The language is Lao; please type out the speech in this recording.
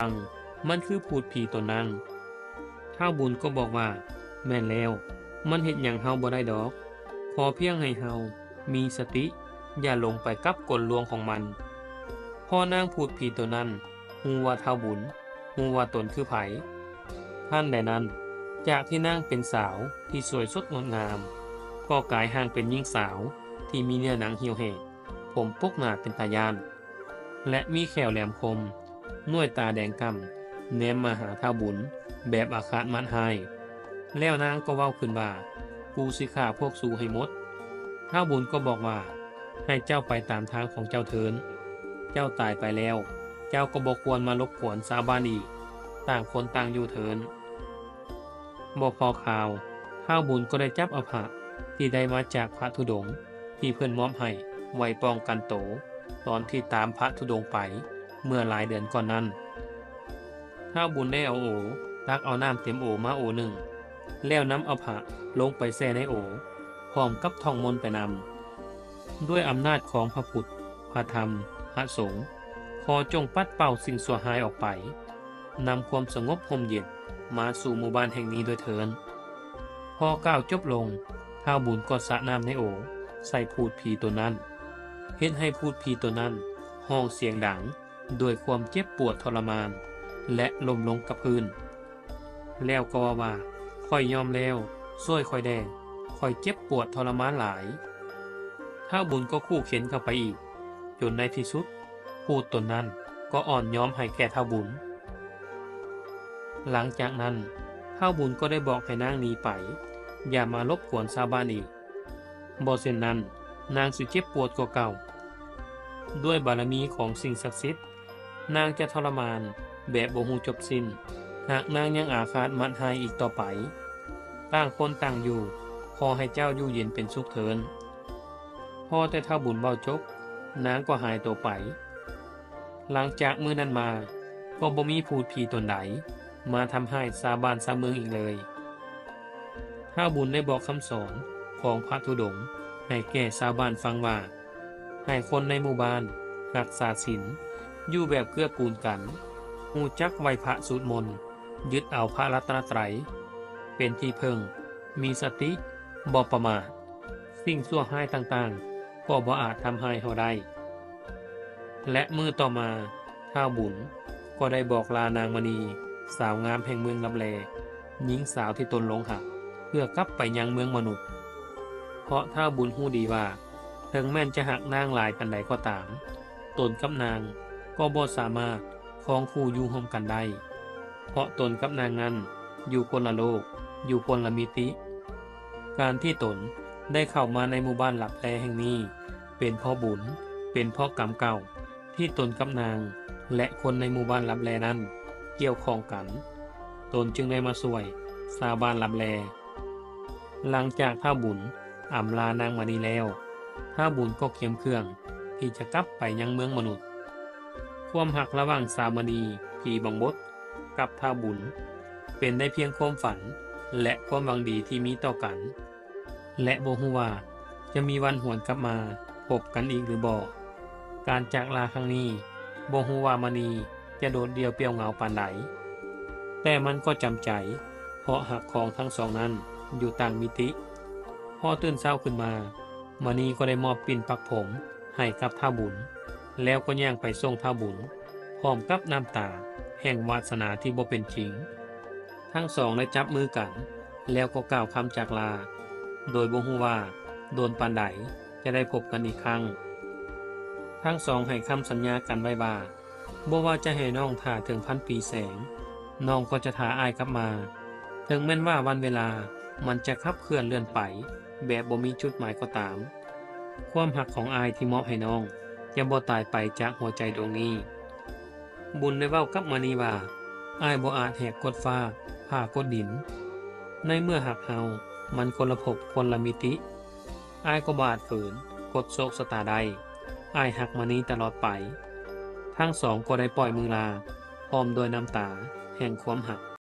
ງ ມັນຄືພູດຜີຕົນນັ້ນ. ທ້າວບຸນກໍບອກວ່າ ແມ່ນແລ້ວ, ມັນເຮັດຫຍັງເຮົາບໍ່ໄດ້ດອກ, ຂໍພຽງໃຫ້ເຮົາມີສະຕິ ຢ່າຫຼົງໄປກັບກົນລວງຂອງມັນ. ພໍນາງພູດຜີຕົນນັ້ນຮູ້ວ່າທ້າວບຸນຮູ້ວ່າຕົນຄືໃຜ, ທັນໃດນັ້ນ ຈາກທີ່ນາງເປັນສາວທີ່ສວຍສົດງົດງາມ ກໍກາຍຮ່າງເປັນຍິງສາວທີ່ມີເນື້ອໜັງຫ່ຽວແຫ້ງ, ຜົມປົກໜ້າເປັນຕາຢ້ານ ແລະ ມີແຂ້ວແຫຼມຄົມ, ໜ້ວຍຕາແດງກ່ຳ ແນມມາຫາທ້າວບຸນແບບອາຄາດໝາດຮ້າຍ. ແລ້ວນາງກໍເວົ້າຂຶ້ນວ່າ ກູຊິຂ້າພວກສູໃຫ້ໝົດ. ທ້າວບຸນກໍບອກວ່າ ໃຫ້ເຈົ້າໄປຕາມທາງຂອງເຈົ້າເທີ້ນ. ເຈົ້າຕາຍໄປແລ້ວ ເຈົ້າກໍບໍ່ຄວນມາລົບກວນຊາວບ້ານອີກ, ຕ່າງຄົນຕ່າງຢູ່ເທີ້ນ. ບໍ່ພໍຂ່າວ, ທ້າວບຸນກໍໄດ້ຈັບເອົາພະທີ່ໄດ້ມາຈາກພະທຸດົງທີ່ເພິ່ນມອບໃຫ້ໄວ້ປ້ອງກັນໂຕ ຕອນທີ່ຕາມພະທຸດົງໄປເມື່ອຫຼາຍເດືອນກ່ອນນັ້ນ. ທ້າວບຸນໄດ້ເອົາໂອ, ຕັກເອົານ້ຳເຕັມໂອມາໂອໜຶ່ງ, ແລ້ວນຳເອົາພະລົງໄປແຊ່ໃນໂອ ພ້ອມກັບທ່ອງມົນໄປນຳ. ດ້ວຍອຳນາດຂອງພະພຸດ, ພະທຳ, ພະສົງ, ຂໍຈົ່ງປັດເປົ່າສິ່ງຊົ່ວຮ້າຍອອກໄປ, ນຳຄວາມສະຫງົບຮົ່ມເຢັນມາສູ່ໝູ່ບ້ານແຫ່ງນີ້ດ້ວຍເທີ້ນ. ພໍກ່າວຈົບລົງ, ທ້າວບຸນກໍສາດນ້ຳໃນໂອໃສ່ພູດຜີຕົນນັ້ນ, ເຮັດໃຫ້ພູດຜີຕົນນັ້ນຮ້ອງສຽງດັງ ດ້ວຍຄວາມເຈັບປວດທໍລະມານ ແລະ ລົ້ມລົງກັບພື້ນ. ແລ້ວກໍເວົ້າວ່າ, ຂ້ອຍຍອມແລ້ວ, ຊ່ວຍຂ້ອຍແດ່, ຂ້ອຍເຈັບປວດທໍລະມານຫຼາຍ. ທ້າວບຸນກໍຂູ່ເຂັນເຂົ້າໄປອີກ, ຈົນໃນທີ່ສຸດ ພູດຕົນນັ້ນກໍອ່ອນຍອມໃຫ້ແກ່ທ້າວບຸນ. ຫຼັງຈາກນັ້ນ, ທ້າວບຸນກໍໄດ້ບອກໃຫ້ນາງໜີໄປ, ຢ່າມາລົບກວນຊາວບ້ານອີກ. ບໍ່ເຊັ່ນນັ້ນ, ນາງຊິເຈັບປວດກວ່າເກົ່າ. ດ້ວຍບາລະມີຂອງສິ່ງສັກສິດ, ນາງຈະທໍລະມານແບບບໍ່ຮູ້ຈົບສິ້ນ, ຫາກນາງຍັງອາຄາດໝາດຮ້າຍອີກຕໍ່ໄປ. ຕ່າງຄົນຕ່າງຢູ່, ຂໍໃຫ້ເຈົ້າຢູ່ເຢັນເປັນສຸກເທີ້ນ. ພໍແຕ່ທ້າວບຸນເວົ້າຈົບ, ນາງກໍຫາຍຕົວໄປ. ຫຼັງຈາກມື້ນັ້ນມາ, ກໍບໍ່ມີພູດຜີຕົນໃດ ມາທຳຮ້າຍຊາວບ້ານຊາວເມືອງອີກເລີຍ. ທ້າວບຸນໄດ້ບອກຄຳສອນຂອງພະທຸດົງໃຫ້ແກ່ຊາວບ້ານຟັງວ່າ ໃຫ້ຄົນໃນໝູ່ບ້ານຮັກສາສິນ, ຢູ່ແບບເກື້ອກູນກັນ, ຮູ້ຈັກໄຫວ້ພະສູດມົນ, ຍຶດເອົາພະລັດຕະນະໄຕເປັນທີ່ເພິ່ງ, ມີສະຕິ, ບໍ່ປະໝາດ, ສິ່ງຊົ່ວຮ້າຍຕ່າງໆ ກໍບໍ່ອາດທຳຮ້າຍເຮົາໄດ້. ແລະ ມື້ຕໍ່ມາ ທ້າວບຸນກໍໄດ້ບອກລານາງມະນີ ສາວງາມແຫ່ງເມືອງລັບແລ, ຍິງສາວທີ່ຕົນຫຼົງຮັກ ເພື່ອກັບໄປຍັງເມືອງມະນຸດ. ເພາະທ້າວບຸນຮູ້ດີວ່າ ເຖິງແມ່ນຈະຮັກນາງຫຼາຍປານໃດກໍຕາມ, ຕົນກັບນາງກໍບໍ່ສາມາດຄອງຄູ່ຢູ່ຮ່ວມກັນໄດ້, ເພາະຕົນກັບນາງນັ້ນຢູ່ຄົນລະໂລກ, ຢູ່ຄົນລະມິຕິ. ການທີ່ຕົນໄດ້ເຂົ້າມາໃນໝູ່ບ້ານລັບແລແຫ່ງນີ້ ເປັນເພາະບຸນ, ເປັນເພາະກຳເກົ່າ ທີ່ຕົນກັບນາງ ແລະ ຄົນໃນໝູ່ບ້ານລັບແລນັ້ນກ່ຽວຂ້ອງກັນ, ຕົນຈຶ່ງໄດ້ມາຊ່ວຍຊາວບ້ານລັບແລ. ຫຼັງຈາກທ້າວບຸນອຳລານາງມະນີແລ້ວ, ທ້າວບຸນກໍກຽມເຄື່ອງທີ່ຈະກັບໄປຍັງເມືອງມະນຸດ. ຄວາມຮັກລະຫວ່າງສາວມະນີ ຜີບັງບົດ ກັບທ້າວບຸນ ເປັນໄດ້ພຽງຄວາມຝັນ ແລະ ຄວາມຫວັງດີທີ່ມີຕໍ່ກັນ. ແລະ ບໍ່ຮູ້ວ່າຈະມີວັນຫວນກັບມາພົບກັນອີກຫຼືບໍ່. ການຈາກລາຄັ້ງນີ້ ບໍ່ຮູ້ວ່າມະນີຈະໂດດດ່ຽວປ່ຽວເຫງົາປານໃດ, ແຕ່ມັນກໍຈຳໃຈ ເພາະຮັກຂອງທັງສອງນັ້ນຢູ່ຕ່າງມິຕິ. ພໍຕື່ນເຊົ້າຂຶ້ນມາ, ມະນີກໍໄດ້ມອບປິ່ນປັກຜົມໃຫ້ກັບທ້າວບຸນ, ແລ້ວກໍຍ່າງໄປສົ່ງທ້າວບຸນ ພ້ອມກັບນ້ຳຕາແຫ່ງວາດສະໜາທີ່ບໍ່ເປັນຈິງ. ທັງສອງໄດ້ຈັບມືກັນ ແລ້ວກໍກ່າວຄຳຈາກລາ ໂດຍບໍ່ຮູ້ວ່າດົນປານໃດຈະໄດ້ພົບກັນອີກຄັ້ງ. ທັງສອງໃຫ້ຄຳສັນຍາກັນໄວ້ວ່າ ບໍ່ວ່າຈະໃຫ້ນ້ອງຖ້າເຖິງພັນປີແສງ, ນ້ອງກໍຈະຖ້າອ້າຍກັບມາ. ເຖິງແມ່ນວ່າວັນເວລາມັນຈະຂັບເຄື່ອນເລື່ອນໄປແບບບໍ່ມີຈຸດໝາຍກໍຕາມ, ຄວາມຮັກຂອງອ້າຍທີ່ມອບໃຫ້ນ້ອງຈະບໍ່ຕາຍໄປຈາກຫົວໃຈດວງນີ້. ບຸນໄດ້ເວົ້າກັບມະນີວ່າ ອ້າຍບໍ່ອາດແຫກກົດຟ້າ, ຜ່າກົດດິນ. ໃນເມື່ອຮັກເຮົາມັນຄົນລະພົບ, ຄົນລະມິຕິ, ອ້າຍກໍບໍ່ອາດຝືນກົດໂຊກຊະຕາໄດ້. ອ້າຍຮັກມະນີຕະຫຼອດໄປ. ທັງສອງກໍໄດ້ປ່ອຍມືລາ ພ້ອມດ້ວຍນ້ຳຕາແຫ່ງຄວາມຮັກ.